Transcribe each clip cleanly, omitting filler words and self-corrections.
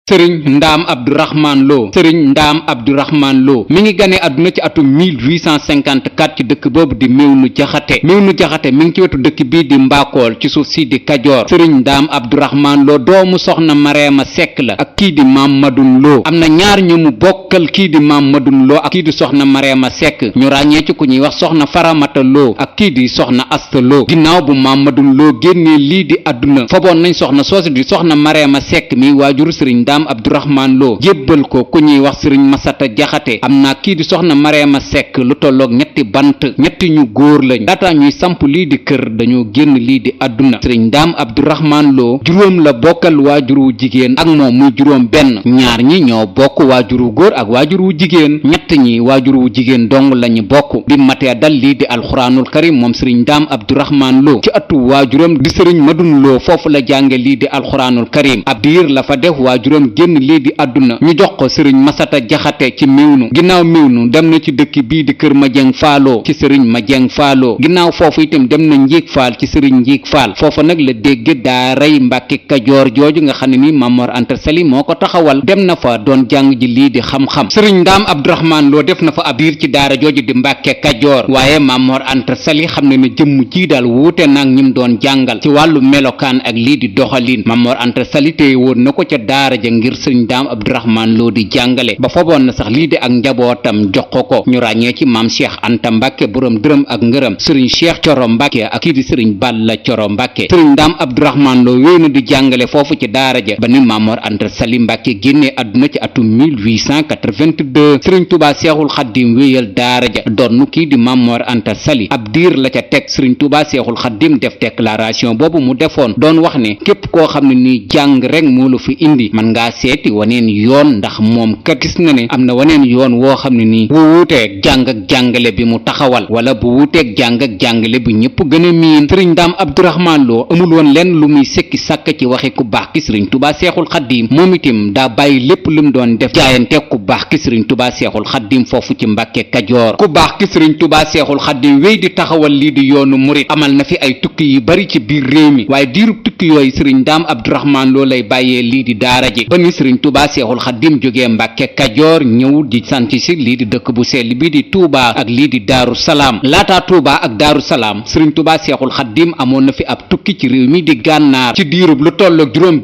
sëriñ ndaam abdourahman lo sëriñ ndaam abdourahman lo mi ngi gane àdduna ci atum 1854 ci dëkk boobu di Mewnu Jaxate mi ngi ci wetu dëkk bii di mbaakool ci suuf si di kajoor sëriñ ndaam abdourahman lo doomu soxna mareema sekk la ak kii di maam madun lo am na ñaar ñu mu bokkal kii di maam madun lo ak kii di soxna mareema sekk ñu ràññee ci ku ñuy wax soxna faramata lo ak kii di soxna asta lo ginnaaw bu maam madun lo génnee lii di àdduna foboon nañ soxna soosi di soxna mareema sekk mi waajuru sëriñ ndaam abdourahman lo jébbal ko ku ñuy wax sëriñ masata jaxate am na kii di soxna mareema sekk lu tolloog ñetti bant ñetti ñu góor lañ laata ñuy samp lii di kër dañoo génn lii di àdduna sëriñ ndaam abdourahman lo juróom la bokkal waajuru jigéen ak moom muy juróom benn ñaar ñi ñoo bokk waajuru góor ak waajuru jigéen ñett ñi waajuru jigéen dong lañu bokk bi matee dal lii di alxuraanul karim moom sëriñ ndaam abdourahman lo ci atu waajuram di sëriñ madun lo foofu la jànge lii di alxuraanul karim ab diir la fa def waajuram génn lii di àdduna ñu jox ko sëriñ masata jaxate ci Mewnu ginnaaw Mewnu dem na ci dëkk bii di kër Madieng Faaloo ci sëriñ Madieng Faaloo ginnaaw foofu itam dem na Njiig Faal ci sëriñ Njiig Faal foofa nag la dégg daaray Mbàkke Kajoor jooju nga xam ne ni Mamor Anta Sali moo ko taxawal dem na fa doon jàng ji lii di xam-xam sëriñ ndaam abdourahman lo def na fa ab diir ci daara jooju di Mbàkke Kajoor waaye Mamor Anta Sali xam ne ne jëmm ji daal wuute nag ñim doon jàngal ci wàllu melokaan ak lii di doxalin Mamor Anta Sali téye woon na ko ca daara ja ngir sëriñ ndaam abdourahman lo di jàngale ba foboon na sax lii di ak njabootam jox ko ñu ràññee ci maam cheikh anta mbàkke boroom dërëm ak ngërëm sëriñ cheikh coro mbàkke ak kii di sëriñ balla coro mbàkke sëriñ ndaam abdourahman lo wéy na di jàngale foofu ci daara ja ba ni Mamor Anta Sali mbàkke génnee àdduna ci atum 1882 sëriñ tubaa seexul xaddim wéyal daara ja donnu kii di Mamor Anta Sali ab diir la ca teg sëriñ tubaa seexul xaddim def déclaration boobu mu defoon doon wax ne képp koo xam ne nii jàng rek moo la fi indi man ngaa seeti waneen yoon ndax moom kat gis na ne am na waneen yoon woo xam ne nii bu wuuteeg jàng ak jàngale bi mu taxawal wala bu wuuteeg jàng ak jàngale bi ñëpp gën a miin sëriñ ndaam abdourahman lo amul woon lenn lu muy sekki sàkk ci waxi ku baax ki sëriñ tubaa seexul xaddim moom itam daa bàyyi lépp lu mu doon def jaayante ku baax ki sëriñ tubaa seexul xaddim foofu ci mbàkke kajoor ku baax ki sëriñ tubaa seexul xaddim wéy di taxawal lii di yoonu murit amal na fi ay tukki yu bari ci biir réew mi waaye diirub tukki yooyu sëriñ ndaam abdourahman lo lay bàyyee lii di daara ji ba ni sëriñ tubaa seexul xaddim jógee mbàkke kajoor ñëw di sant si lii di dëkk bu sell bii di Touba ak lii di daaru salaam laataa Touba ak daaru salaam sëriñ Touba seexul xaddim amoon na fi ab tukki ci réew mi di gànnaar ci diirub lu tolloog juróom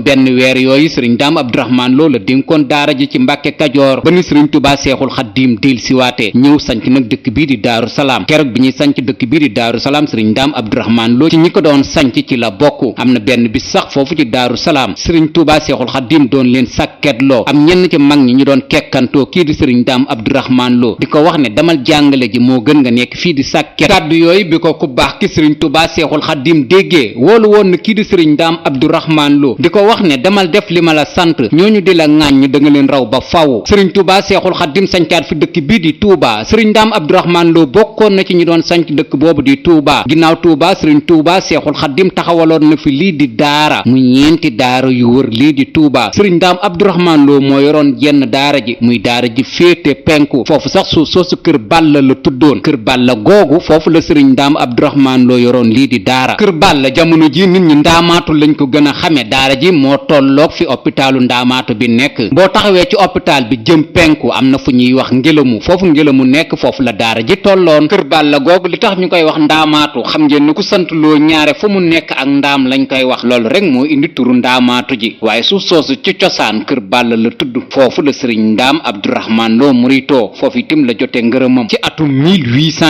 benn weer yooyu sëriñ ndaam abdourahman lo la dénkoon daara ji ci mbàkke kajoor ba ni sëriñ Touba seexul xaddim del siwaate ñëw sanc nag dëkk bii di daaru salaam keroog bi ñuy sanc dëkk bii di daaru salaam sëriñ ndaam abdourahman lo ci ñi ko doon sanc ci la bokk am na benn bis sax foofu ci daaru salaam sëriñ Touba seexul xaddim doon leen sàkketloo am ñenn ci mag ñi ñu doon kekkantoo kii di sëriñ ndaam abdourahman lo di ko wax ne damal jàngale ji moo gën nga nekk fii di sàkket kàddu yooyu bi ko ku baax ki sëriñ tubaa seexul xaddim déggee woolu woon na kii di sëriñ ndaam abdourahman lo di ko wax ne damal def li ma la sant ñooñu di la ŋàññ da nga leen raw ba faw sëriñ tubaa seexul xaddim sañcaat fi dëkk bii di Touba sëriñ ndaam abdourahman lo bokkoon na ci ñi doon sanc dëkk boobu di Touba ginnaaw Touba sëriñ tubaa seexul xaddim taxawaloon na fi lii di daara mu ñeenti daara yu wër lii di Touba sëriñ ndaam abdourahman lo moo yoroon jenn daara ji muy daara ji féete penku foofu sax suuf soosu kër Balla la tuddoon kër Balla googu foofu la sëriñ ndaam abdourahman lo yoroon lii di daara kër Balla jamono ji nit ñi ndaamaatu lañ ko gën a xame daara ji moo tolloog fi hôpitalu ndaamaatu bi nekk boo taxawee ci hôpital bi jëm penku am na fu ñuy wax ngelamu foofu ngelamu nekk foofu la daara ji tolloon kër Balla googu li tax ñu koy wax ndaamaatu xam ngeen ni ku sant loo ñaare fu mu nekk ak ndaam lañ koy wax loolu rek moo indi turu ndaamaatu ji waaye suuf soosu ci cosaan kër Balla la tudd foofu la sëriñ ndaam abdourahman lo muritoo foofu itam la jote ngërëmam ci atum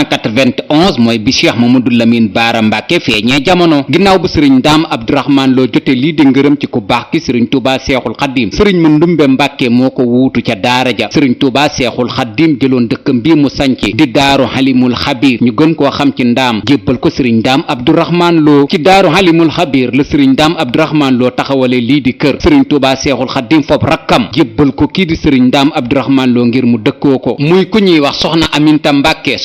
1891 mooy bi cheikh mamadou lamine baara mbàkke feeñee jamono ginnaaw bu sëriñ ndaam abdourahman lo jote lii di ngërëm ci ku baax ki sëriñ tubaa seexul xaddim sëriñ ma ndumbe mbàkke moo ko wuutu ca daara ja sëriñ tubaa seexul xaddim jëloon dëkkam bii mu sanci di daaru xalimul xabir ñu gën koo xam ci ndaam jébbal ko sëriñ ndaam abdourahman lo ci daaru xalimul xabir la sëriñ ndaam abdourahman lo taxawale lii di kër sëriñ tubaa seexul xaddim fob rakkam jébbal ko kii di sëriñ ndaam abdourahman loo ngir mu dëkkoo ko muy ku ñuy wax soxna aminta mbàkke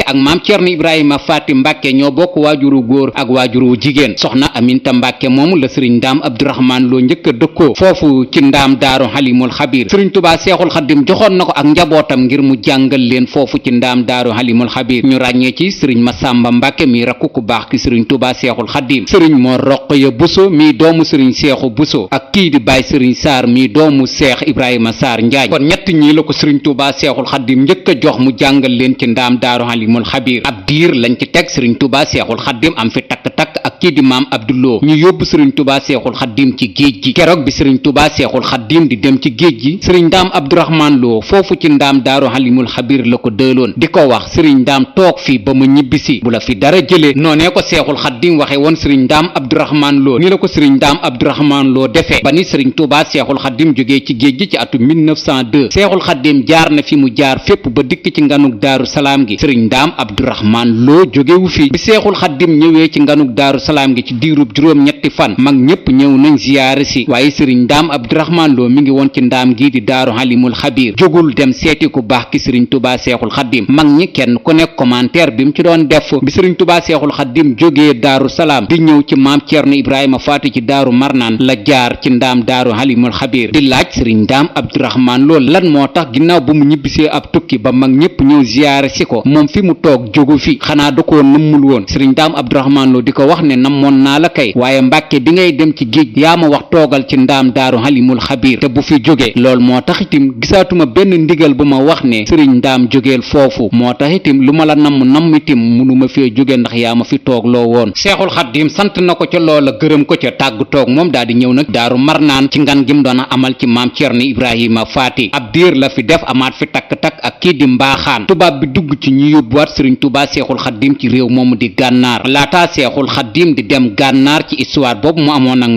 ak maam Cerno Ibrahima Faati Mbàkke ñoo bokk waajuru góor ak waajuru jigéen soxna Aminta Mbàkke moomu la sëriñ ndaam Abdourahmane Lo njëkk a dëkkoo foofu ci ndaam daaru Halimul Xabiir sëriñ Tubaa Seexul Xaddim joxoon na ko ak njabootam ngir mu jàngal leen foofu ci ndaam daaru Halimul Xabiir ñu ràññee ci sëriñ Masamba Mbàkke mi rakku ku baax ki sëriñ Tubaa Seexul Xaddim sëriñ Mor Roqaya Buso mi doomu sëriñ Seexu Buso ak kii di Baay sëriñ Saar mi doomu Seex Ibrahima Saar Njaañ kon ñett ñii la ko sëriñ Tubaa Seexul Xaddim njëkk a jox mu jàngal leen ci ndaam daaru Halimul Xabiir ab diir lañ ci teg sëriñ Tubaa Seexul Xaddim am fi takk-takk ak kii di maam Abduloo ñu yóbbu sëriñ Tubaa Seexul Xaddim ci géej gi keroog bi sëriñ Tubaa Seexul Xaddim di dem ci géej gi sëriñ ndaam Abdourahmane Lo foofu ci ndaam daaru Halimul Xabiir la ko dëloon di ko wax sëriñ ndaam toog fii ba ma ñibbisi bu la fi dara jëlee noonee ko Seexul Xaddim waxe woon sëriñ ndaam Abdourahmane Lo ni la ko sëriñ ndaam Abdourahmane Lo defee ba ni sëriñ Tubaa Seexul Xaddim jógee ci géej gi ci atu 1902 Seexul Xaddim jaar na fi mu jaar fépp ba dikk ci nganuk daaru salaam gi sëriñ ndaam Abdourahmane Lo jógewu fi bi Seexul Xaddim ñëwee ci nganuk daaru salaam gi ci diirub juróom-ñetti fan mag ñépp ñëw nañ ziyaare si waaye sëriñ ndaam Abdourahmane Lo mi ngi woon ci ndaam gii di daaru Halimul Xabiir jógul dem seeti ku baax ki sëriñ Tubaa Seexul Xaddim mag ñi kenn ku nekk commentaire bi mu ci doon def bi sëriñ Tubaa Seexul Xaddim jógee daaru salaam di ñëw ci maam Cerno Ibrahima Faati ci daaru Marnaan la jaar ci ndaam daaru Halimul Xabiir di laaj sëriñ ndaam Abdourahmane Lo lan moo tax ginnaaw bu mu ñibbisee ab tukki ba mag ñépp ñëw ziyaare si ko moom fi mu toog jógu fi xanaa da koo nëmmul woon sëriñ ndaam Abdourahmane Lo di ko wax ne namoon naa la kay waaye mbàkke bi ngay dem ci géej yaa ma wax toogal ci ndaam daaru Halimul Xabiir te bu fi jóge loolu moo tax itam gisaatuma benn ndigal bu ma wax ne sëriñ ndaam jógeel foofu moo tax itam lu ma la namm itam munuma fee jóge ndax yaa ma fi toog loo woon Seexul Xaddim sant na ko ca loola gërëm ko ca tàggu toog moom daal di ñëw nag daaru Marnaan ci ngan gi mu doon amal ci maam Cerno Ibrahima Faati ab diir la fi def amaat fi takk-takk ak kii di mbaaxaan tubaab bi dugg ci ñu yóbbuwaat sëriñ Tubaa Seexul Xaddim ci réew moomu di gànnaar laataa Seexul Xaddim di dem gànnaar ci histoire boobu mu amoon nag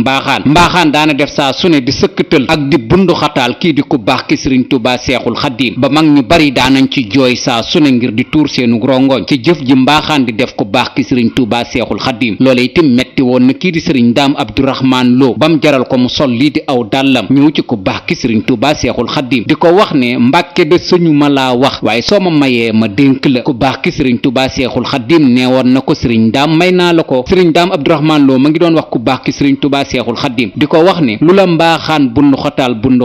mbaaxaan daana def saa su ne di sëkkatal ak di bundu xataal kii di ku baax ki sëriñ Tubaa Seexul Xaddim ba mag ñu bari daanañ ci jooy saa su ne ngir di tuur seenu rongoñ ci jëf ji mbaaxaan di def ku baax ki sëriñ Tubaa Seexul Xaddim loole itam metti woon na kii di sëriñ ndaam Abdourahmane Lo bam jaral ko mu sol lii di aw dàllam ñëw ci ku baax ki sëriñ Tubaa Seexul Xaddim di ko wax ne mbàkke de sëñu ma laa wax waaye soo ma mayee ma dénk la ku baax ki sëriñ Tubaa Seexul Xaddim nee woon na ko sëriñ ndaam may naa la ko sëriñ ndaam Abdourahmane Lo ma ngi doon wax ku baax ki sëriñ Tubaa Seexul Xaddim di ko wax ne lu la mbaaxaan bundu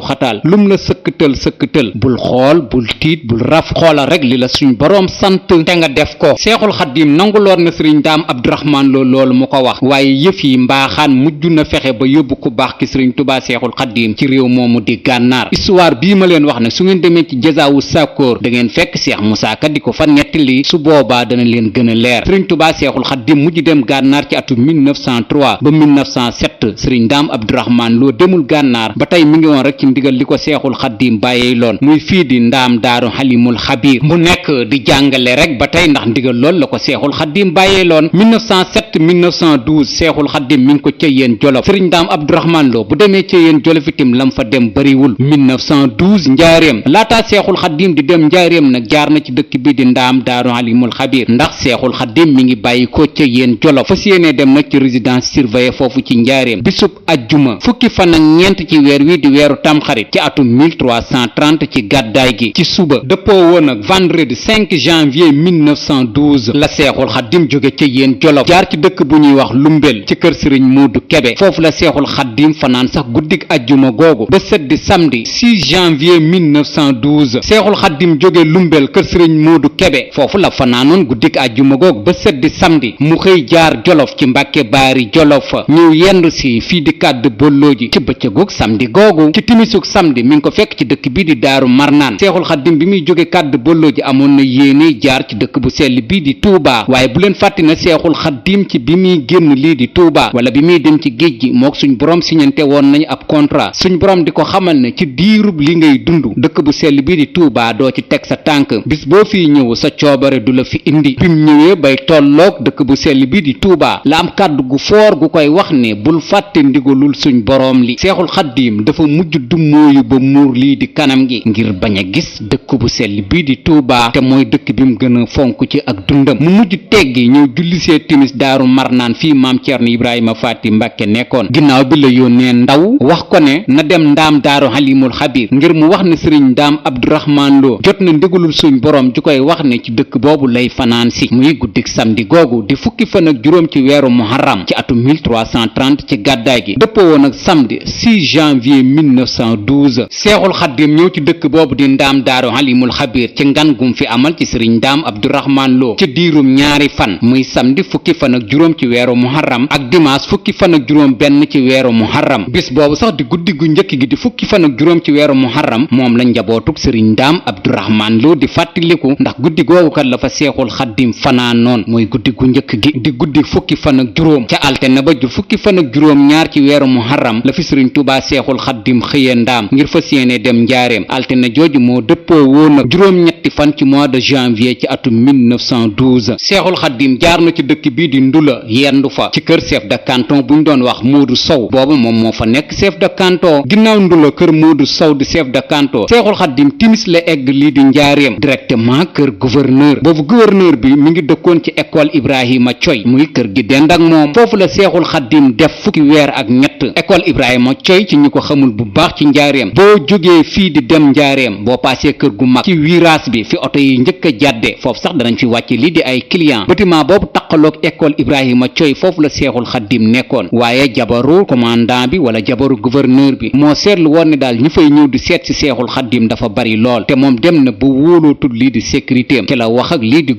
xataal lum la sëkkatal bul xool bul tiit bul raf xoolal rek li la suñ boroom sant te nga def ko Seexul Xaddim nanguloon na sëriñ ndaam Abdourahmane Lo loolu mu ko wax waaye yëf yi mbaaxaan mujj na fexe ba yóbbu ku baax ki sëriñ Tubaa Seexul Xaddim ci réew moomu di gànnaar histoire bii ma leen wax ne su ngeen demee ci jasaawu sàkkoor da ngeen fekk Seex Musaa Ka di ko fa nettali su boobaa dana leen gën a leer sëriñ Tubaa Seexul Xaddim mujj dem gànnaar ci atu 1903 ba 1907 sëriñ ndaam Abdourahmane Lo demul gànnaar ba tey mi ngi woon rek ci ndigal li ko Seexul Xaddim bàyyee loon muy fii di ndaam daaru Halimul Xabiir mu nekk di jàngale rek ba tey ndax ndigal lool la ko Seexul Xaddim bàyyee loon 1912 Seexul Xaddim mi ngi ko ca yéen jolof sëriñ ndaam Abdourahmane Lo bu demee ca yéen jolof itam lam fa dem bariwul 1912 njaareem laataa Seexul Xaddim di dem njaareem nag jaar na ci dëkk bi di ndaam daaru Halimul Xabiir ndax Seexul Xaddim mi ngi bàyyi ko ca yéen jolof fas yéene dem nag ci résidence surveillée foofu ci njaareem bisub ajjuma fukki fan ak ñeent ci weer wi di weeru tamxarit ci atum 1330 ci gàddaay gi ci suba dëppoo woon ak vendredi 5 janvier 1912 la Seexul Xaddim jóge ca yéen jolof jaar ci dëkk bu ñuy wax lumbel ci kër sëriñ Moodu Kebe foofu la Seexul Xaddim fanaan sax guddik ajjuma googu ba set di samedi 6 janvier 1912 Seexul Xaddim jóge lumbel kër sëriñ Moodu Kebe foofu la fanaanoon guddik ajjuma googu ba set di samedi mu xëy jaar jolof ci Mbàkke Baari Jolof ñëw yendu si fii di kàdd bollooji ci bëccëgug samedi googu ci timisug samedi mi ngi ko fekk ci dëkk bii di daaru Marnaan Seexul Xaddim bi muy jóge kàdd bollooji amoon na yéene jaar ci dëkk bu sell bii di Touba waaye bu leen fàtti na Seexul Xaddim ci bi muy génn lii di Touba wala bi muy dem ci géej gi mook suñ borom siñante woon nañu ab contrat suñ borom di ko xamal ne ci diirub li ngay dund dëkk bu sell bii di Touba doo ci teg sa tànk bis boo fii ñëw sa coobare du la fi indi bim ñëwee bay tolloog dëkk bu sell bii di Touba la am kàddu gu foor gu koy wax ne bul fàtte ndigalul suñ boroom li seexul xaddiim dafa mujj dummóoyu ba muur lii di kanam gi ngir bañ a gis dëkk bu sell bii di Tuubaa te mooy dëkk bi mu gën a fonk ci ak dundam mu mujj teggi ñëw jullisee timis daaru marnaan fii maam Ceerno Ibrahima Faati Mbàkke nekkoon ginnaaw bi la yónnee ndaw wax ko ne na dem ndaam daaru Halimul Xabiir ngir mu wax ne sëriñ ndaam Abdourahmane Lo jot na ndigalul suñ boroom ju koy wax ne ci dëkk boobu lay fanaan si muy guddik samedi googu di fukki fan ak juróom ci weeru muharram ci atum 1330 ci gàddaay gi dëppoo woon ak samedi 6 janvier 1912 seexul xaddim ñëw ci dëkk boobu di ndaam daaru Halimul Xabiir ci ngan gum fi amal ci sëriñ ndaam Abdourahmane Lo ci diirum ñaari fan muy samedi fukki fan ak juróom ci weeru muharram ak dimanche fukki fan ak juróom benn ci weeru muharram bis boobu sax di guddi gu njëkk gi di fukki fan ak juróom ci weeru muharram moom la njabootug sëriñ ndaam Abdourahmane Lo di fàttaliku ndax guddi googu kat la fa seexul xaddim fanaanoon mooy guddi gu njëkk gi di guddi fukki fan ak juróom ca altine ba ju fukki fan ak juróom ñaar ci weeru muharram la fi sëriñ Tuubaa seexul xaddim xëye ndaam ngir fas yéene dem njaareem altine jooju moo dëppoo woon ak juróom-ñetti fan ci mois de janvier ci atum 1912 seexul xaddim jaar na ci dëkk bii di Ndula yendu fa ci kër chef de canton bu ñu doon wax Moodu Sow boobu moom moo fa nekk chef de canton ginnaaw Ndula kër Moodu Sow di chef de canton seexul xaddim timis la egg lii di njaareem directement kër gouverneur boobu gouverneur bi mi ngi dëkkoon ci école Ibrahima Coy muy kër gi dend ak moom foofu la seexul xaddim def fukki weer ak ñett école Ibrahima Coy ci ñi ko xamul bu baax ci njaareem boo jógee fii di dem njaareem boo paasee kër gu mag ci virage bi fi oto yi njëkk a jàdde foofu sax danañ fi wàcce lii di ay client bâtiment boobu taqaloog école Ibrahima Coy foofu la seexul xaddim nekkoon waaye jabaru commandant bi wala jabaru gouverneur bi moo seetlu woon ne daal ñi fay ñëw di seet si seexul xaddim dafa bari lool te moom dem na ba wóolootul lii di sécurité am ci la wax ak lii di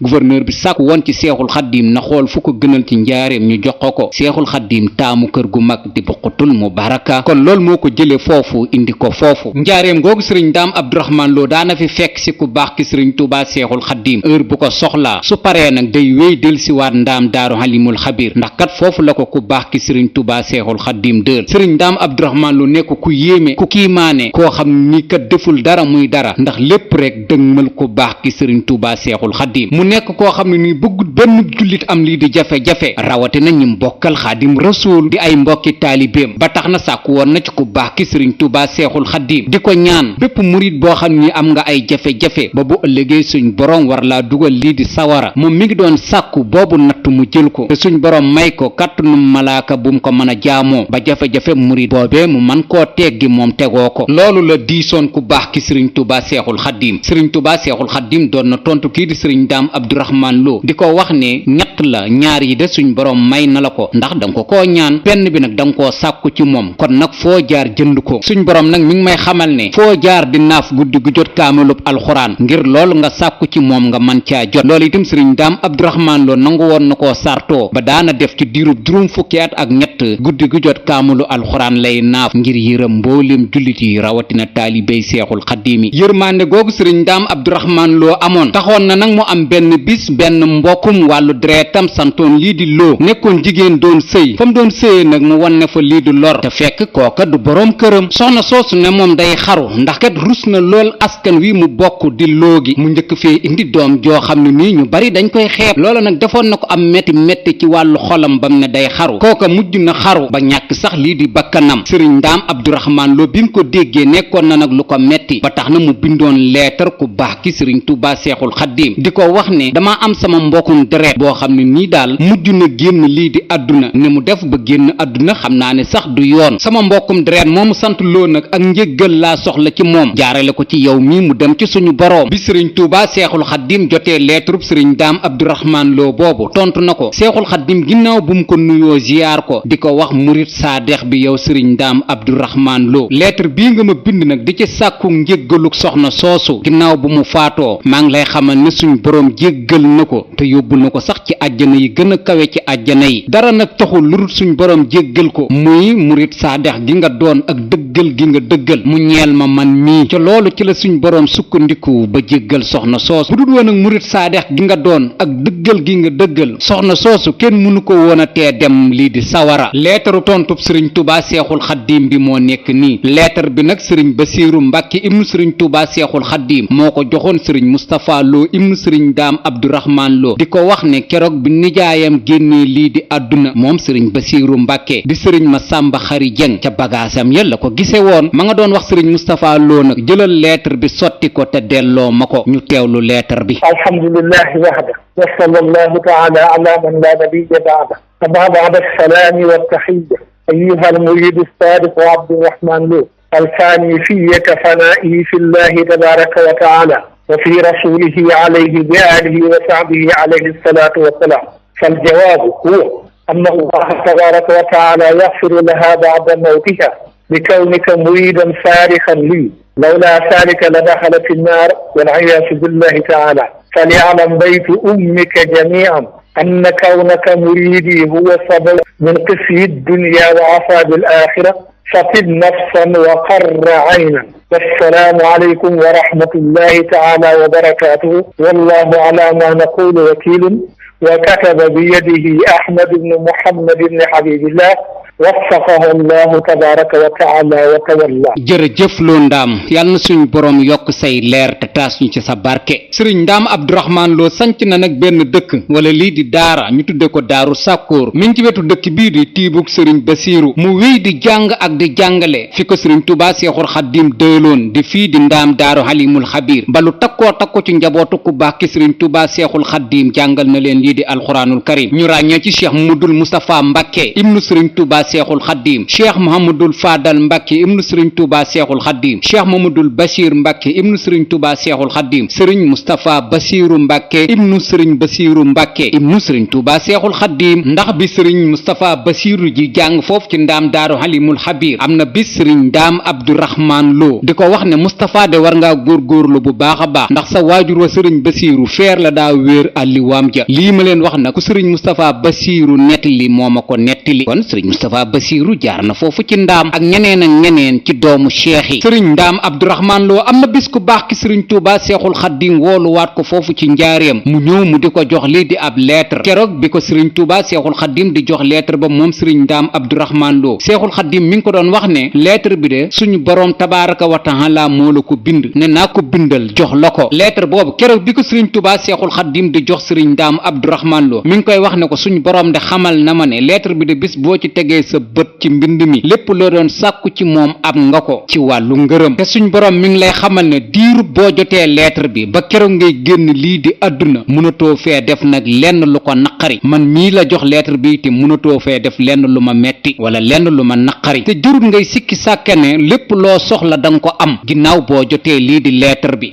gouverneur bi sàkk woon ci seexul xaddim na xool fu ko gënal ci njaareem ñu jox ko seexul xaddim taamu kër gu mag di Buqatul Mubaraka kon loolu moo ko jële foofu indi ko foofu njaareem googu sëriñ ndaam Abdourahmane Lo daana fi fekk si ku baax ki sëriñ Tuubaa seexul xaddim heure bu ko soxlaa su paree nag day wéy del siwaat ndaam daaru Halimul Xabiir ndax kat foofu la ko ku baax ki sëriñ Tuubaa seexul xaddim dël sëriñ ndaam Abdourahmane Lo nekk ku yéeme ku kiimaane koo xam ni kat deful dara muy dara ndax lépp rek dëgmal ku baax ki sëriñ Tuubaa seexul xaddim mu nekk koo xam ne ni bëggut benn jullit am lii di jafe-jafe rawate na ñi mbokkal xaadim rasuul di ay mbokki taalibeem ba tax na sàkku woon na ci ku baax ki sëriñ Tuubaa seexul xaddim di ko ñaan bépp murit boo xam ni am nga ay jafe-jafe ba bu ëllëgee suñ borom war laa dugal lii di sawara moom mi ngi doon sàkku boobu natt mu jël ko te suñ borom may ko kàttanu malaaka bu mu ko mën a jaamoo ba jafe-jafe murit boobee mu man koo teggi moom tegoo ko loolu la diisoon ku baax ki sëriñ Tuubaa seexul xaddim sëriñ Tuubaa seexul xaddim doon na tontu kii di sëriñ ndaam Abdourahmane Lo di ko wax ne ñett la ñaar yi de suñ borom may na la ko ndax danga ko koo ñaan benn bi nag danga koo sàkku ci moom kon nag foo jaar jënd ko suñ borom nag mi ngi may xamal ne foo jaar di naaf guddi gu jot kaamilub alxuraan ngir loolu nga sàkku ci moom nga man caa jot loolu itam sëriñ ndaam Abdourahmane Lo nangu woon na koo sartoo ba daana def ci diirub juróom fukki at ak ñett guddi gu jot kaamilu alxuraan lay naaf ngir yërëm mbooleem jullit yi rawatina taalibey seexul xaddiim yi yërmande googu sëriñ ndaam Abdourahmane Lo amoon taxoon na nag mu am benn bis benn mbokkum wàllu deretam santoon lii di Lo nekkoon jigéen doon sëy fa mu doon sëyee nag mu wan ne fa lii di lor te fekk kooka du boroom këram soxna soosu ne moom day xaru ndax kat rus na lool askan wi mu bokk di Lo gi mu njëkk fee indi doom joo xam ne nii ñu bari dañ koy xeeb loola nag defoon na ko am metti ci wàllu xolam bam ne day xaru kooka mujj na xaru ba ñàkk sax lii di bakkanam sëriñ ndaam Abdourahmane Lo bi mu ko déggee nekkoon na nag lu ko metti ba tax na mu bindoon leetar ku baax ki sëriñ Tuubaa seexul xaddiim di ko wax ne dama am sama mbokkum deret boo xam ne nii daal mujj na génn lii di àdduna ne mu def ba génn àdduna xam naa ne sax du yoon sama mbokkum deret moomu sant Lo nag ak njéggal laa soxla ci moom jaarale ko ci yow mii mu dem ci suñu boroom bi sëriñ Tuubaa seexul xaddiim jotee leetarub sëriñ ndaam Abdourahmane Lo boobu tontu na ko seexul xaddiim ginnaaw bu mu ko nuyoo ziyaar ko di ko wax murit saadex bi yow sëriñ ndaam Abdourahmane Lo lettre bii nga ma bind nag di ci sàkku njéggaluk soxna soosu ginnaaw bu mu faatoo maa ngi lay xamal ne suñ boroom jéggal na ko te yóbbu na ko sax ci àjjana yi gën a kawe ci àjjana yi dara nag taxul lu dul suñ boroom jéggal ko muy murit saadex gi nga doon ak dëggal gi nga dëggal mu ñeel ma man mii ca loolu ci la suñ boroom sukkandiku ba jéggal soxna soosu bu dul woon ak murit saadex gi nga doon ak dëggal gi nga dëggal soxna soosu kenn mënu ko woon a tee dem lii di sawara leetaru tontub sëriñ Tuubaa seexul xaddiim bi moo nekk nii leetar bi nag sëriñ Basiiru Mbàkke ibnu sëriñ Tuubaa seexul xaddiim moo ko joxoon sëriñ Mustapha Lo ibnu sëriñ Daam Abdourahmane Lo di ko wax ne keroog bi nijaayam génnee lii di àdduna moom sëriñ sëriñ Basiiru Mbàkke di sëriñ Masàmba Xari Jeng ca bagaasam ya la ko gise woon ma nga doon wax sëriñ Moustapha Lo nag jëlal lettre bi sotti ko te delloo ma ko ñu teewlu lettre bi. alhamdulillahi wahda wa sallallahu ta'ala ala man la nabiyya ba'da amma ba'da as-salami wa at-tahiyya ayyuha al-murid as-sadiq Abdurrahman Lo الفاني في كفنائه في الله تبارك وتعالى وفي رسوله عليه بآله وصحبه عليه الصلاة والسلام فالجواب هو أن الله تبارك وتعالى يغفر لها بعد موتها بكونك مريدا صارخا لي لولا ذلك لدخلت النار والعياذ بالله تعالى فليعلم بيت أمك جميعا أن كونك مريدي هو سبب من قسي الدنيا وعذاب الآخرة فطب نفسا وقر عينا والسلام عليكم ورحمة الله تعالى وبركاته والله على ما نقول وكيل وكتب بيده أحمد بن محمد بن حبيب الله waffaqahu allahu tabaraka wa taala wa tawalla. jërëjëf Lo Ndaam yàlla na suñu borom yokk say leer te taas ñu ci sa barke sëriñ Ndaam Abdourahmane Lo sanc na nag benn dëkk wala lii di daara ñu tudde ko daaru sàkkoor mi ngi ci wetu dëkk bii di tiibug sëriñ Basiiru mu wéy di jàng ak di jàngale fi ko sëriñ Tuubaa Seexul Xaddiim dëloon di fii di ndaam daaru Halimul Xabiir ba lu takkoo takko ci njabootu ku baax ki sëriñ Tuubaa Seexul Xaddiim jàngal na leen lii di alxuraanul karim ñu ràññee ci cheikh Mudul Mustapha Mbàkke ibnu sëriñ Tuubaa Seexul Xaddiim cheikh Mohamadul Fadal Mbàkke ibnu sëriñ Tuubaa Seexul Xaddiim cheikh Mamadul Bachir Mbàkke ibnu sëriñ Tuubaa Seexul Xaddiim sëriñ Mustapha Basiiru Mbàkke ibnu sëriñ Basiiru Mbàkke ibnu sëriñ Tuubaa Seexul Xaddiim ndax bi sëriñ Mustapha Basiiru ji jàng foofu ci ndaam daaru Halimul Xabiir am na bis sëriñ Ndaam Abdourahmane Lo di ko wax ne Mustapha de war ngaa góorgóorlu bu baax a baax ndax sa waajur wa sëriñ Basiiru feer la daa wéer àlliwaam ja lii ma leen wax na ku sëriñ Mustapha Basiiru nettali moo ma ko nettali kon sëriñ Mustapha Basiiru jaar na foofu ci ndaam ak ñeneen ak ñeneen ci doomu cheikh yi sëriñ Ndaam Abdourahmane Lo am na bis ku baax ki sëriñ Tuubaa Seexul Xaddiim wooluwaat ko foofu ci njaareem mu ñëw mu di ko jox lii di ab lettre keroog bi ko sëriñ Tuubaa Seexul Xaddiim di jox lettre ba moom sëriñ Ndaam Abdourahmane Lo Seexul Xaddiim mi ngi ko doon wax ne lettre bi de suñu boroom tabaaraka wa taala moo la ko bind ne naa ko bindal jox la ko lettre boobu keroog bi ko sëriñ Tuubaa Seexul Xaddiim di jox sëriñ Ndaam Abdourahmane Lo mi ngi koy wax ne ko suñu boroom de xamal na ma ne lettre bi de bis boo ci tegee sa bët ci mbind mi lépp loo doon sàkku ci moom am nga ko ci wàllu ngërëm te suñ boroom mi ngi lay xamal ne diiru boo jotee lettre bi ba keroog ngay génn lii di àdduna mënatoo fee def nag lenn lu ko naqari man mii la jox lettre bi te mënatoo fee def lenn lu ma metti wala lenn lu ma naqari te jurut ngay sikki sàkke ne lépp loo soxla danga ko am ginnaaw boo jotee lii di lettre bi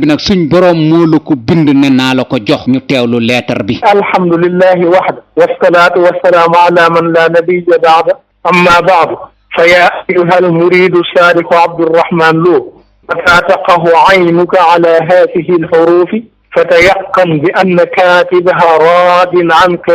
nag suñ boroom moo la ko bind ne naa la ko jox ñu teewlu lettre bi alhamdulillahi wahda wassalaatu wassalaamu ala man la nabiyya ba'da amma ba'du fa ya ayyuha almuridu sadiqu Abdourahmane Lo mata taqahu aynuka ala hadihi alhurufi فتيقن بأن كاتبها راض عنك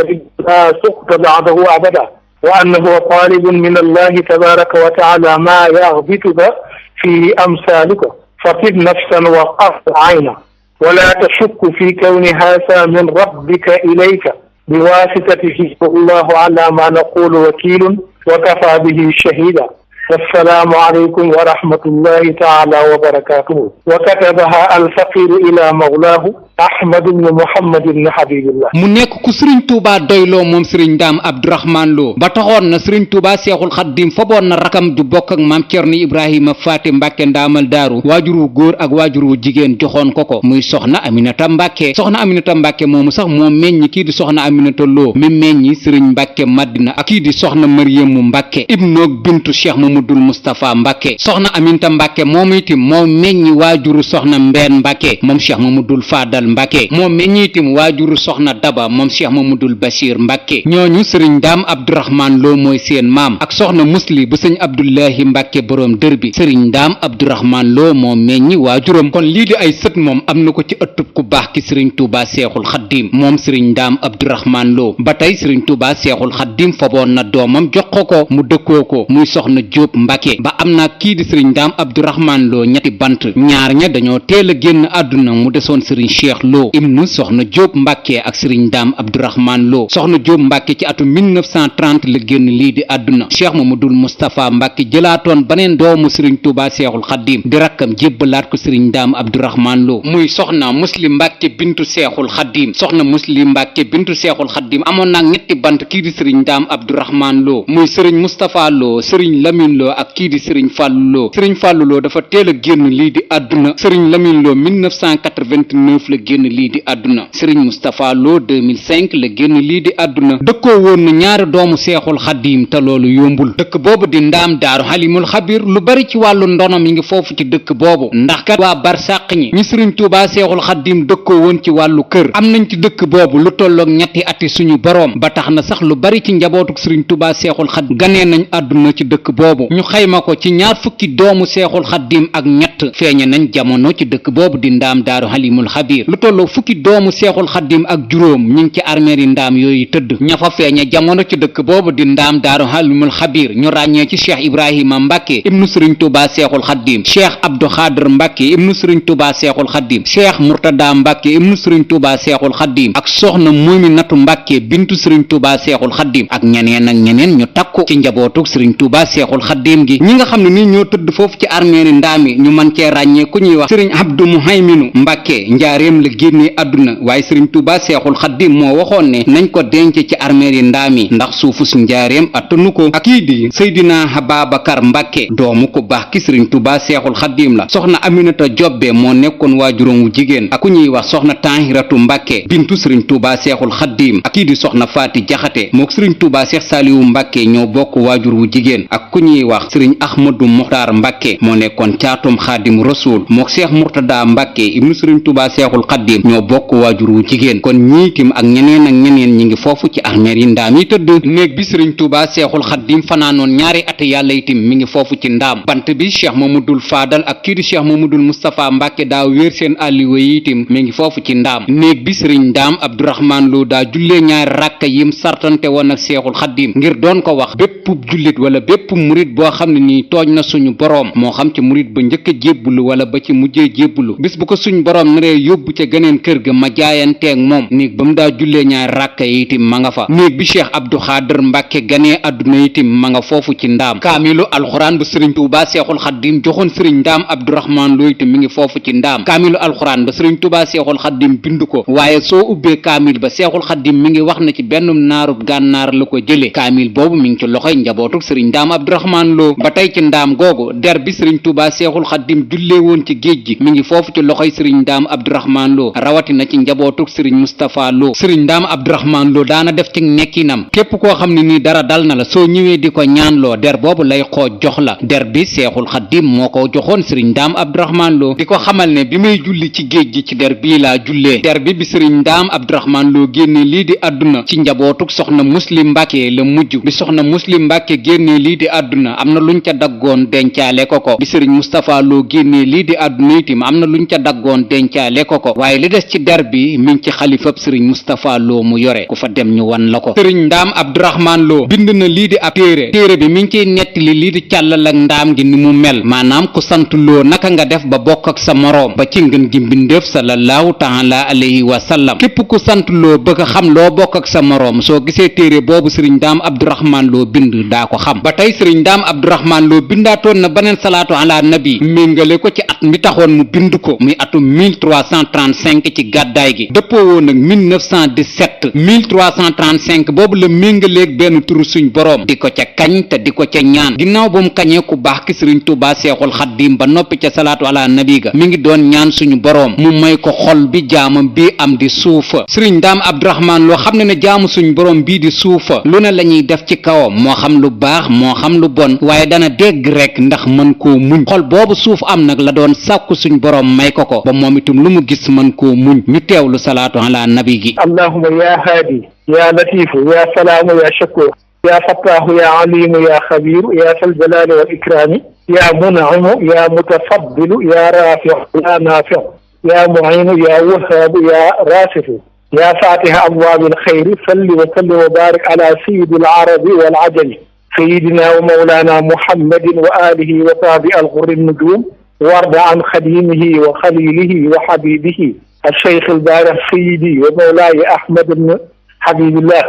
لا سقط بعده أبدا وأنه طالب من الله تبارك وتعالى ما يغبطك في أمثالك فطب نفسا وقف عينا ولا تشك في كون هذا من ربك إليك بواسطته والله على ما نقول وكيل وكفى به شهيدا والسلام عليكم ورحمة الله تعالى وبركاته وكتبها الفقير إلى مولاه Ahmad ibn Muhammad ibn Habibillah. mu nekk ku sëriñ Tuubaa doyloo moom sëriñ Ndaam Abdourahmane Lo ba taxoon na sëriñ Tuubaa Seexul Xaddiim foboon na rakam ju bokk ak maam Cerno Ibrahima Faati Mbàkke ndaamal daaru waajur wu góor ak waajur wu jigéen joxoon ko muy soxna Aminata Mbàkke soxna Aminata Mbàkke moomu sax moo meññ kii di soxna Aminata Lo mi meññi sëriñ Mbàkke Madina ak kii di soxna Mariyamu Mbàkke ibnoog bintu Cheikh Mamadul Moustapha Mbàkke soxna Aminata Mbàkke moomu itam moo meññi waajuru soxna Mbeen Mbàkke moom Cheikh Mamadul Fadal Mbàkke moom meññiitim waajuru soxna Daba moom Cheikh Mamadul Bachir Mbàkke ñooñu sëriñ Ndaam Abdourahmane Lo mooy seen maam ak soxna Musli bu sëñ Abdullahi Mbàkke boroom dër bi sëriñ Ndaam Abdourahmane Lo moo meññi waajuram kon lii di ay sët moom am na ko ci ëttub ku baax ki sëriñ Tuubaa Seexul Xaddiim moom sëriñ Ndaam Abdourahmane Lo ba tey sëriñ Tuubaa Seexul Xaddiim foboon na doomam jox ko mu dëkkoo ko muy soxna Jóob Mbàkke ba am naa kii di sëriñ Ndaam Abdourahmane Lo ñetti bant ñaar ña dañoo teel a génn àdduna mu desoon sëriñ Cheikh Lo ibnu soxna Jóob Mbàkke ak sëriñ Ndaam Abdourahmane Lo soxna Jóob Mbàkke ci atum 1930 la génn lii di àdduna Cheikh Mamadul Moustapha Mbàkke jëlaatoon baneen doomu sëriñ Tuubaa Seexul Xaddim di rakkam jébbalaat ko sëriñ Ndaam Abdourahmane Lo muy soxna Muslim Mbàkke bintu Seexul Xaddim soxna Muslim Mbàkke bintu Seexul Xaddim amoon naa ñetti bant kii di sëriñ Ndaam Abdourahmane Lo muy sëriñ Moustapha Lo sëriñ Lamine Lo ak kii di sëriñ Fàllu Lo sëriñ Fàllu Lo dafa teel a génn lii di àdduna sëriñ Lamine Lo 1989 la génn lii di àdduna sëriñ Moustapha Lo 2005 la génn lii di àdduna dëkkoo woon na ñaari doomu Seexul Xaddim te loolu yombul dëkk boobu di Ndaam Daaru Halimul Xabir lu bari ci wàllu ndono mi ngi foofu ci dëkk boobu ndax kat waa barsàq ñi sëriñ Tuubaa Seexul Xaddim dëkkoo woon ci wàllu kër am nañ ci dëkk boobu lu tolloog ñetti ati suñu boroom ba tax na sax lu bari ci njabootuk sëriñ Tuubaa Seexul Xaddim ganee nañ àdduna ci dëkk boobu ñu xayma ko ci ñaar fukki doomu Seexul Xaddim ak ñett feeñe nañ jamono ci dëkk boobu di Ndaam Daaru Halimul Xabir lu tolloog fukki doomu Seexul Xaddim ak juróom ñu ngi ci armeeri ndaam yooyu tëdd ña fa feeñe jamono ci dëkk boobu di Ndaam Daaru Halimul Xabir ñu ràññee ci Cheikh Ibrahima Mbàkke ibnu sëriñ Tuubaa Seexul Xaddim Cheikh Abdou Xaadir Mbàkke ibnu sëriñ Tuubaa Seexul Xaddim Cheikh Murtada Mbàkke ibnu sëriñ Tuubaa Seexul Xaddim ak soxna Muminatu Mbàkke bintu sëriñ Tuubaa Seexul Xaddim ak ñeneen ak ñeneen ñu takku ci njabootug sëriñ Tuubaa Seexul Xaddim gi ñi nga xam ne nii ñoo tëdd foofu ci armeeri ndaam yi ñu mën cee ràññee ku ñuy wax sëriñ Abdu Muhayminu Mbàkke njaareem la génnee àdduna waaye sëriñ Tuubaa Seexul Xaddim moo waxoon ne nañ ko denc ci armeeri ndaam yi ndax suufu si njaareem attanu ko ak kii di Seydina Hababakar Mbàkke doomu ku baax ki sëriñ Tuubaa Seexul Xaddim la soxna Aminata Jobbe moo nekkoon waajuram wu jigéen ak ku ñuy wax soxna Tahiratu Mbàkke bintu sëriñ Tuubaa Seexul Xaddim ak kii di soxna Faati Jaxate mook sëriñ Tuubaa Seex Saaliwu Mbàkke ñoo bokk waajur wu jigéen ak ku ñuy wax sëriñ Ahmadu Muxtaar Mbàkke moo nekkoon caatum Xaadim Rasuul mook Seex Murtada Mbàkke ibnu sëriñ Tuubaa Seexul Xaddim ñoo bokk waajur wu jigéen kon ñiitim ak ñeneen ñi ngi foofu ci armeer yi ndaam yi tëdd néeg bi sëriñ Tuubaa Seexul Xaddim fanaanoon ñaari at yàlla itim mi ngi foofu ci ndaam bant bi Cheikh Mamadul Faadal ak kii di Cheikh Mamadul Moustapha Mbàkke daa wéer seen àlliwa yi itim mi ngi foofu ci ndaam néeg bi sëriñ Ndaam Abdourahmane Lo daa jullee ñaari ràkka yim sartante woon ak Seexul Xaddim ngir doon ko wax bépp jullit wala bépp murit boo xam ne nii tooñ na suñu boroom moo xam ci murit ba njëkk a jébbulu wala ba ci mujjee jébbulu bis bu ko suñ boroom naree yóbbu ca geneen kër ga ma jaayanteeg moom néeg ba mu daa jullee ñaari ràkka yi itim ma nga fa néeg bi Cheikh Abdou Xaadir Mbàkke ganee àdduna itim ma nga foofu ci ndaam kaamilu alxuraan ba sëriñ Tuubaa Seexul Xaddim joxoon sëriñ Ndaam Abdourahmane Lo itam mi ngi foofu ci ndaam kaamilu alxuraan ba sëriñ Tuubaa Seexul Xaddim bind ko waaye soo ubbee kaamil ba Seexul Xaddim mi ngi wax na ci benn naarub gànnaar la ko jëlee kaamil boobu mi ngi ci loxoy njabootuk sëriñ Ndaam Abdourahmane Lo ba tey ci ndaam googu der bi sëriñ Tuubaa Seexul Xaddim jullee woon ci géej gi mi ngi foofu ci loxoy sëriñ Ndaam Abdourahmane Lo rawatina ci njabootuk sëriñ Moustapha Lo sëriñ Ndaam Abdourahmane Lo daana def ci nekkinam képp koo xam ne nii dara dal na la soo ñëwee di ko ñaanloo der boobu lay xooj jox la der bi Seexul Xaddim moo ko joxoon sëriñ Ndaam Abdourahmane Lo di ko xamal ne bi may julli ci géej gi ci der bii laa jullee der bi bi sëriñ Ndaam Abdourahmane Lo génne lii di àdduna ci njabootuk soxna Muslim Mbàkke la mujj bi soxna Muslim Mbàkke génne lii di àdduna am na luñ ca daggoon dencaale ko bi sëriñ Moustapha Lo génne lii di àdduna itam am na luñ ca daggoon dencaale ko waaye li des ci der bi mi ngi ci xalifab sëriñ Moustapha Lo mu yore ku fa dem ñu wan la ko sëriñ Ndaam Abdourahmane Lo bind na lii di ab téere bi mi ngi ciy nettali lii di càllal ak ndaam gi ni mu mel maanaam ku sant Lo naka nga def ba bokk ak sa moroom ba ci ngën gi mbindeef sallallahu taala alayhi wa sallam képp ku sant Lo bëgg a xam loo bokk ak sa moroom soo gisee téere boobu sëriñ Ndaam Abdourahmane Lo bind daa ko xam ba tey sëriñ Ndaam Abdourahmane Lo bindaatoon na beneen salaatu ala nabi méngale ko ci at mi taxoon mu bind ko muy atum 1335 ci gàddaay gi dëppoo woon nag 1335 boobu la méngaleeg benn turu suñ boroom di ko ca kañ te di ko ca ñaan ginnaaw ba mu kañee ku baax ki sëriñ Tuubaa Seexul Xaddim ba noppi ca salaatu ala nabi ga mi ngi doon ñaan suñu boroom mu may ko xol bi jaamam bi am di suufa sëriñ Ndaam Abdourahmane Lo xam ne ne jaamu suñu boroom bii di suufa lu ne la ñuy def ci kawam moo xam lu baax moo xam lu bon waaye dana dégg rek ndax mën koo muñ xol boobu suuf am nag la doon sàkku suñ boroom may ko ba moom itam lu mu gis mën koo muñ ñu teewlu salaatu ala nabi gi allahumma ya haadi ya latifu ya salaamu ya shakur ya fattaahu ya alimu ya xabiru ya sal jalaali wal ikraami ya mun'imu ya mutafaddilu ya raafiu ya naafiu ya mu'inu ya wahaabu ya raasifu ya faatiha abwaabil xayri salli wa sallim wa baarik ala sayyidil arabi wal ajami سيدنا ومولانا محمد وآله وصحبه الغر النجوم وارض عن خديمه وخليله وحبيبه الشيخ البارح سيدي ومولاي أحمد بن حبيب الله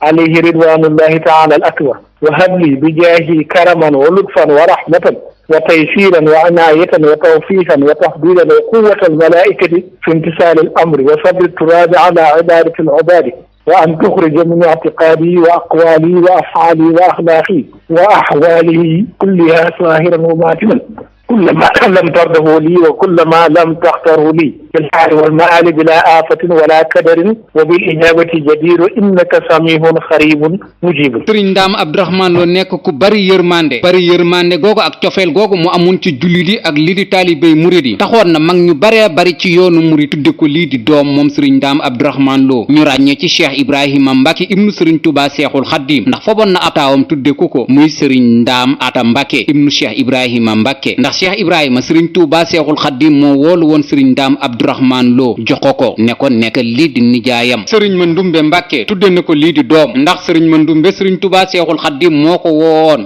عليه رضوان الله تعالى الأكبر وهب لي بجاهه كرما ولطفا ورحمة وتيسيرا وعناية وتوفيقا وتفضيلا وقوة الملائكة في امتثال الأمر وصبر التراب على عبادة العباد وأن تخرج من اعتقادي وأقوالي وأفعالي وأخلاقي وأحوالي كلها ظاهرا وباطنا كل ما لم ترده لي وكل ما لم تختره لي بالحال والمآل بلا آفة ولا كدر وبالإجابة جدير إنك سميع قريب مجيب. sëriñ Ndaam Abdourahmane Lo nekk ku bari yërmande googu ak cofeel googu mu amoon ci jullit yi ak lii di taalibey murid yi taxoon na mag ñu baree bari ci yoonu murid tudde ko lii di doom moom sëriñ Ndaam Abdourahmane Lo ñu ràññee ci cheikh Ibrahima Mbacke ibnu sëriñ Touba Seexul Xaddim ndax foboon na ab taawam tudde ko muy sëriñ Ndaam Ata Mbacke ibnu cheikh Ibrahima Mbacke ndax cheikh Ibrahima sëriñ Touba Seexul Xaddim moo woolu woon sëriñ Ndaam Abdourahmane Lo jox ko ne ko nekk lii di nijaayam sëriñ Mandumbe Mbàkke tudde na ko lii di doom ndax sëriñ Mandumbe sëriñ Tuubaa Seexul Xaddim moo ko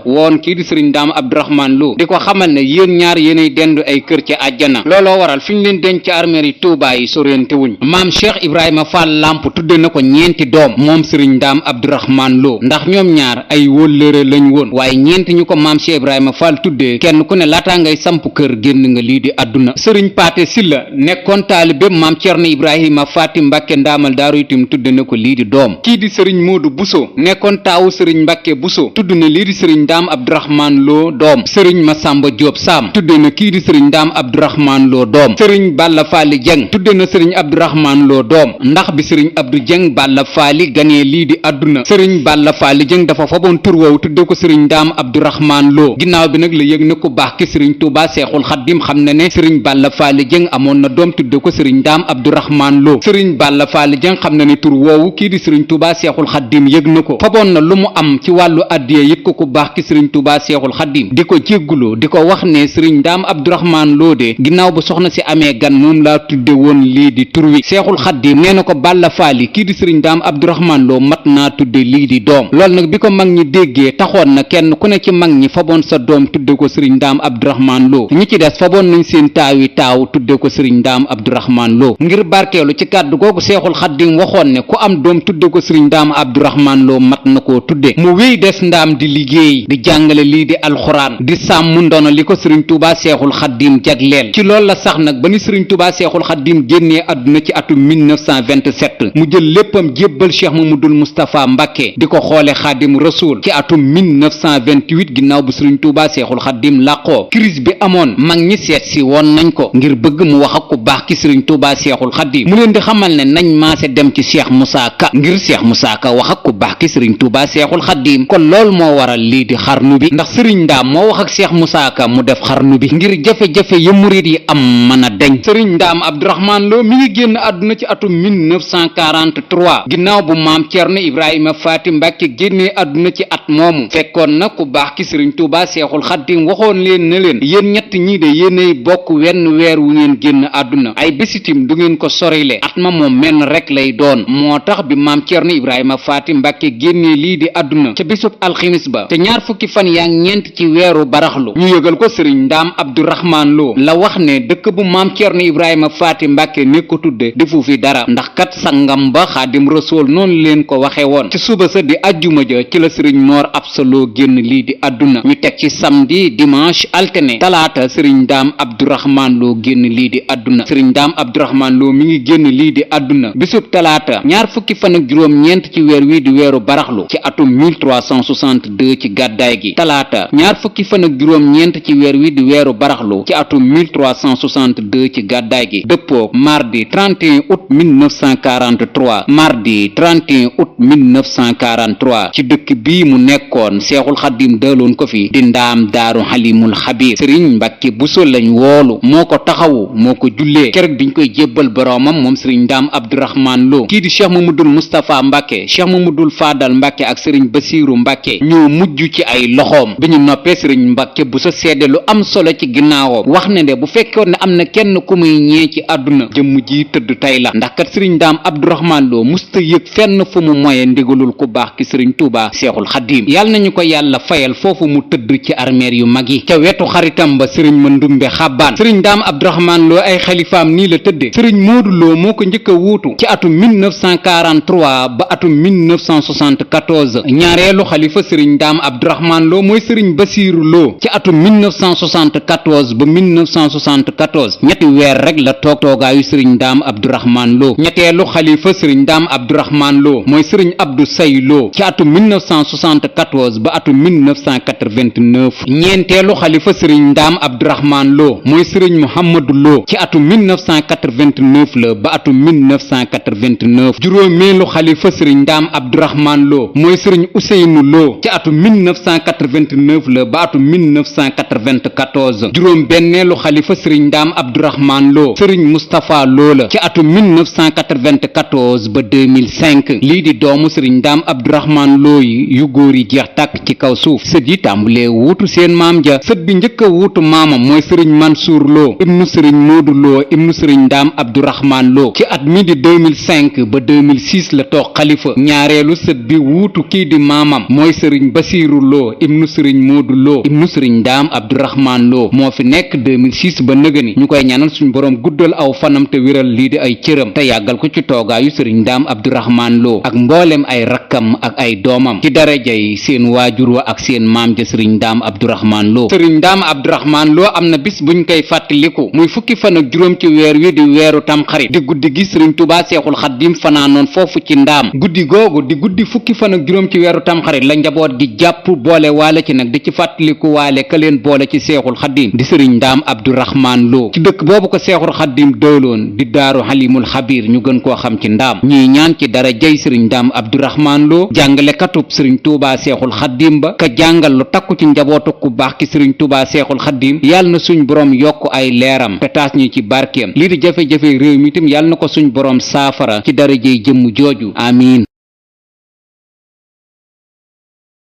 woon kii di sëriñ Ndaam Abdourahmane Lo di ko xamal ne yéen ñaar yéenay dendu ay kër ci àjjana looloo waral fi ñu leen denc ci armeer yi Tuubaa yi sorente wuñ maam Cheikh Ibrahima Fall Lamp tudde na ko ñeenti doom moom sëriñ Ndaam Abdourahmane Lo ndax ñoom ñaar ay wóllëre lañ woon waaye ñeenti ñu ko maam Cheikh Ibrahima Fall tuddee kenn ku ne laataa ngay samp kër génn nga lii di àdduna sëriñ Paate Silla nekkoon taalibe maam Cerno Ibrahima Faati Mbàkke ndaamal daaru itam tudd na ko lii di doom kii di sëriñ Moodu Buso nekkoon taawu sëriñ Mbàkke Buso tudd na lii di sëriñ Ndaam Abdourahmane Lo doom sëriñ Masamba Jóob Saam tudd na kii di sëriñ Ndaam Abdourahmane Lo doom sëriñ Balla Faali Jeng tudd na sëriñ Abdourahmane Lo doom ndax bi sëriñ Abdou Jeng Balla Faali ganee lii di àdduna sëriñ Balla Faali Jeng dafa faboon tur woowu tudde ko sëriñ Ndaam Abdourahmane Lo ginnaaw bi nag la yëg na ku baax ki sëriñ Tuubaa Seexul Xaddim xam na ne sëriñ Balla Faali Jeng amoon na doom tudde ko sëriñ Ndaam Abdourahmane Lo sëriñ Balla Faali Jeng xam na ne tur woowu kii di sëriñ Touba Seexul Xaddim yëg na ko faboon na lu mu am ci wàllu addiya yit ko ku baax ki sëriñ Touba Seexul Xaddim di ko jégguloo di ko wax ne sëriñ Ndaam Abdourahmane Lo de ginnaaw bu soxna si amee gan moom laa tudde woon lii di tur wi Seexul Xaddim nee na ko Balla Faali kii di sëriñ Ndaam Abdourahmane Lo mat naa tudde lii di doom loolu nag bi ko mag ñi déggee taxoon na kenn ku ne ci mag ñi faboon sa doom tudde ko sëriñ Ndaam Abdourahmane Lo ñi ci des faboon nañ seen taawi taaw tudde ko sëriñ Ndaam Abdourahmane Lo ngir barkeelu ci kàddu googu Seexul Xaddim waxoon ne ku am doom tudde ko sëriñ Ndaam Abdourahmane Lo mat na koo tudde mu wéy des ndaam di liggéey di jàngale lii di alxuraan di sàmm ndono li ko sëriñ Touba Seexul Xaddim jagleel ci loolu la sax nag ba ni sëriñ Touba Seexul Xaddim génnee àdduna ci atum 1927 mu jël léppam jébbal Cheikh Mamadul Moustapha Mbàkke di ko xoole Xaadim Rasuul ci atum 1928 ginnaaw bu sëriñ Touba Seexul Xaddim làqoo crise bi amoon mag ñi seet si woon nañ ko ngir bëgg mu wax ak ku baax ki sëriñ Touba Seexul Xaddim mu leen di xamal ne nañ maase dem ci Cheikh Moussa Ka ngir Cheikh Moussa Ka wax ak ku baax ki sëriñ Touba Seexul Xaddim kon loolu moo waral lii di xarnu bi ndax sëriñ Ndaam moo wax ak Cheikh Moussa Ka mu def xarnu bi ngir jafe-jafe ya murid yi am mën a deñ sëriñ Ndaam Abdourahmane Lo mi ngi génn àdduna ci atum 1943 ginnaaw bu maam Cerno Ibrahima Faati Mbàkke génnee àdduna ci at moomu fekkoon na ku baax ki sëriñ Touba Seexul Xaddim waxoon leen ne leen yéen ñett ñii de yéenay bokk wenn weer wu ngeen génn àdduna ay bésitim du ngeen ko sorile at ma moom menn rek lay doon moo tax bi maam Cerno Ibrahima Faati Mbàkke génnee lii di àdduna ca bisub alximis ba te ñaar fukki fan yaa ñeent ci weeru baraxlu ñu yëgal ko sëriñ Ndaam Abdourahmane Lo la wax ne dëkk bu maam Cerno Ibrahima Faati Mbàkke ne ko tudde defu fi dara ndax kat sangam ba Xaadim Rasuul noonu leen ko waxe woon ci suba sa di ajjuma ja ci la sëriñ Moor Absa Lo génn lii di àdduna ñu teg ci samedi dimanche altine talaata sëriñ Ndaam Abdourahmane Lo génn lii di àdduna sëriñ Ndaam Abdourahmane Lo mi ngi génn lii di àdduna bisub talaata ñaar fukki fan ak juróom ñeent ci weer wi di weeru baraxlu ci atum 1362 ci gàddaay gi talaata ñaar fukki fan ak juróom ñeent ci weer wi di weeru baraxlu ci atum 1362 ci gàddaay gi dëppoo mardi 31 août 1943 mardi 31 août 1943 ci dëkk bii mu nekkoon Seexul Xaddim dëloon ko fi di Ndaam Daaru Xalimul Xabiir sëriñ Mbàkke Buso lañ woolu moo ko taxawu moo ko jullee keroog biñ koy jébbal boroomam moom sëriñ Ndaam Abdourahmane Lo kii di cheikh Mamadul Moustapha Mbàkke cheikh Mamadul Faadal Mbàkke ak sëriñ Basiiru Mbàkke ñoo mujj ci ay loxoom bi ñu noppee sëriñ Mbàkke Buso seede lu am solo ci ginnaawam wax ne de bu fekkoon ne am na kenn ku muy ñee ci àdduna jëmm ji tëdd tey la ndax kat sëriñ Ndaam Abdourahmane Lo musta yëg fenn fu mu moye ndigalul ku baax ki sëriñ Tuubaa Seexul Xadiim yàlla nañu ko yàlla fayal foofu mu tëdd ci armeer yu mag yi ca wetu xaritam ba sëriñ Mandumbe Xabbaan sëriñ Ndaam Abdourahmane Lo ay xalifaam nii la tëdde sëriñ Moodu Lo moo ko njëkk a wuutu ci atum 1943 ba atum 1974 ñaareelu xalifa sëriñ Ndaam Abdourahmane Lo mooy sëriñ Basiiru Lo ci atum 1974 ba 1974 ñetti weer rek la toogaayu sëriñ Ndaam Abdourahmane Lo ñetteelu xalifa sëriñ Ndaam Abdourahmane Lo mooy sëriñ Abdou Say Lo ci atum 1974 ba atum 1989 ñeenteelu xalifa sëriñ Ndaam Abdourahmane Lo mooy sëriñ Mouhamadou Lo ci atum 1989 la ba atum 1989 juróomeelu xalifa sëriñ Ndaam Abdourahmane Lo mooy sëriñ Ousseynou Lo ci atum 1989 la ba atum 1994 juróom benneelu xalifa sëriñ Ndaam Abdourahmane Lo sëriñ Moustapha Lo la ci atum 1994 ba 2005 lii di doomu sëriñ Ndaam Abdourahmane Lo yi yu góor yi jeex tàkk ci kaw suuf sët yi tàmbulee wuutu seen maam ja sët bi njëkk a wuutu maamam mooy sëriñ Mansour Lo ibnu sëriñ Moodu Lo ibnu sëriñ Ndaam Abdourahmane Lo ci at mi di 2005 ba 2006 la toog xalifa ñaareelu sët bi wuutu kii di maamam mooy sëriñ Basiiru Lo ibnu sëriñ Moodu Lo ibnu sëriñ Ndaam Abdourahmane Lo moo fi nekk 2006 ba nëgëni ñu koy ñaanal suñu boroom guddal aw fanam te wéral lii di ay cëram te yàggal ko ci toogaayu sëriñ Ndaam Abdourahmane Lo ak mboolem ay rakkam ak ay doomam ci darajay seen waajur wa ak seen maam ja sëriñ Ndaam Abdourahmane Lo sëriñ Ndaam Abdourahmane Lo am na bis buñ koy fàttaliku muy fukki fan ak juróom ci weer wi di weeru tamxarit di guddi gi sëriñ Tuubaa Seexul Xaddiim fanaanoon foofu ci ndaam guddi googu di guddi fukki fan ak juróom ci weeru tamxarit la njaboot gi jàpp boole waale ci nag di ci fàttaliku waale ka leen boole ci Seexul Xaddiim di sëriñ Ndaam Abdourahmane Lo ci dëkk boobu ko Seexul Xaddiim dëwloon di daaru Halimul Xabiir ñu gën koo xam ci ndaam ñuy ñaan ci dara jey sëriñ Ndaam Abdourahmane Lo jàngalekatub sëriñ Tuubaa Seexul Xaddiim ba ka jàngal lu takku ci njabootu ku baax ki sëriñ Tuubaa Seexul Xaddiim yàlla na suñ boroom yokk ay leeram te taas ñi ci barkeem lii di jafe-jafe réew mi itam yàlla na ko suñ boroom saafara ci darajey jëmm jooju amiin